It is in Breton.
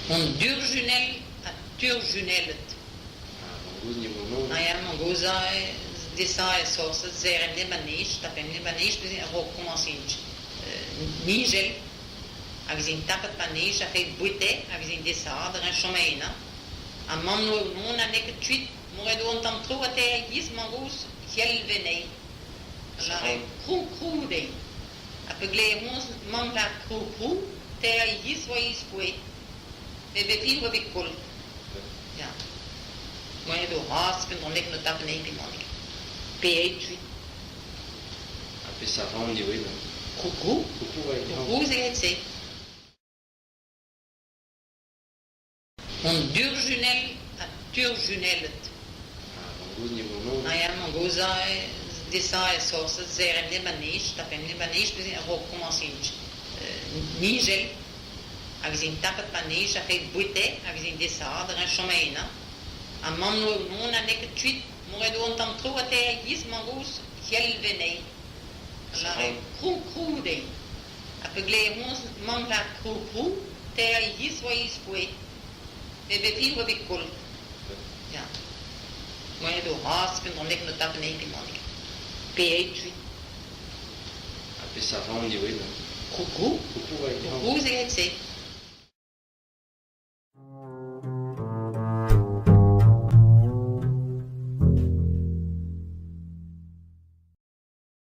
Hon durzhunell ha turzhunelled. Ah ya, mamm-gozh desañ e sorser serremp nep anezhi, tapemp nep anezhi neuze a-raok komañs nijel hag ez int tapet 'ba nij a-fet bouete hag ez int desavet a chom ennañ. Ha mamm 'oa n'eo ket kuit monet 'oa un tamm tro ha teir giz mamm-gozh c'hell anezhi. A lâre krou krou dezhi. Ha pa glev honnezh mamm 'lâr krou krou teir giz 'oa he skoed. Met bep hini 'oa bet koll. Ya. Monet 'oa razh p'en doa o tap anezhi pe mann ket. Pe aet kuit. Ha peseurt anv eo eno? Krou krou. Krou Krou se se. Hon durzhunell ha turzhunelled. Ah ya, mamm-gozh desañ e sorser serremp nep anezhi, tapemp nep anezhi neuze a-raok komañs nijel hag ez int tapet 'ba nij a-fet bouete hag ez int desavet a chom ennañ. Ha mamm 'oa n'eo ket kuit monet 'oa un tamm tro ha teir giz mamm-gozh c'hell anezhi. A lâre krou krou dezhi. Ha pa glev honnezh mamm 'lâr krou krou teir giz 'oa he skoed. Met bep hini 'oa bet koll. Ya. Monet 'oa razh p'en doa o tap anezhi pe mann ket. Pe aet kuit. Ha peseurt anv eo eno? Krou krou. Krou Krou se se.